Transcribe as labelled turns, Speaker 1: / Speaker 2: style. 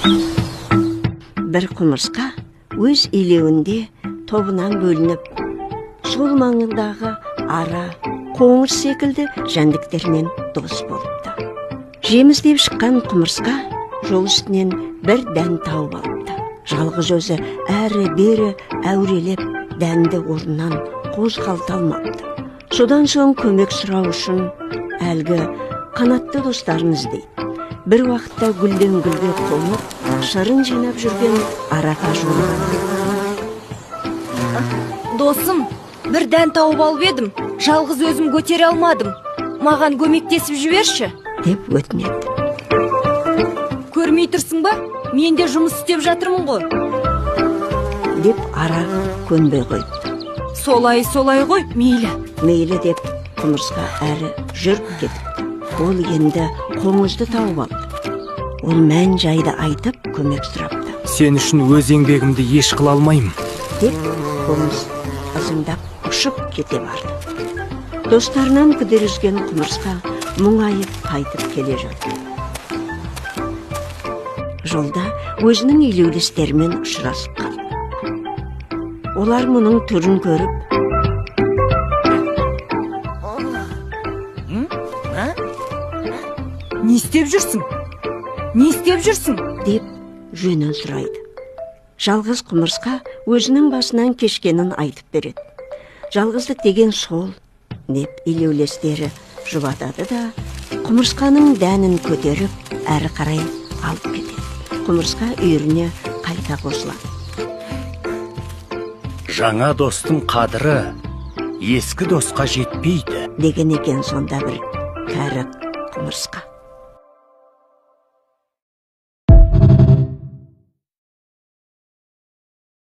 Speaker 1: Бір құмырсқа өз илеуінде тобынан бөлініп, сол маңындағы ара, қоңыр секілді жәндіктермен дос болыпты. Жем іздеп шыққан құмырсқа жол үстінен бір дән тауып алыпты. Жалғыз өзі әрі-бері әурелеп, дәнді орнынан қозғалта алмапты. Содан соң көмек сұрау үшін әлгі қанатты достарын іздейді. Бір уақытта гүлден гүлге қонып, шырын жинап жүрген араға жолығады.
Speaker 2: Досым, бір дән тауып алып едім, жалғыз өзім көтере алмадым. Маған көмектесіп жіберші,
Speaker 1: деп өтінеді.
Speaker 2: Көрмей тұрсың ба? Мен де жұмыс істеп жатырмын ғой,
Speaker 1: деп ара көнбей қойыпты.
Speaker 2: Солай, солай ғой, мейлі.
Speaker 1: Мейлі деп құмырсқа әрі жүріп кетіпті. Ол енді қоңызды тауып алды. Ол мән жайды айтып, көмек сұрапты.
Speaker 3: Сен үшін өз еңбегімді еш қыла алмаймын,
Speaker 1: деп қоңыз ызыңдап ұшып кете барды. Достарынан күдер үзген құмырсқа мұңайып қайтып келе жатты. Жолда өзінің илеулестерімен ұшырасып қалды. Олар мұның түрін көріп,
Speaker 2: Не істеп жүрсің? Не істеп жүрсің?
Speaker 1: деп жөнін сұрайды. Жалғыз құмырсқа өзінің басынан кешкенін айтып береді. Жалғыздық деген сол, деп илеулестері жұбатады да, құмырсқаның дәнін көтеріп, әрі қарай алып кетеді. Құмырсқа үйіріне қайта қосылады.
Speaker 4: Жаңа достың қадірі ескі досқа жетпейді,
Speaker 1: деген екен сонда бір кәрі құмырсқа.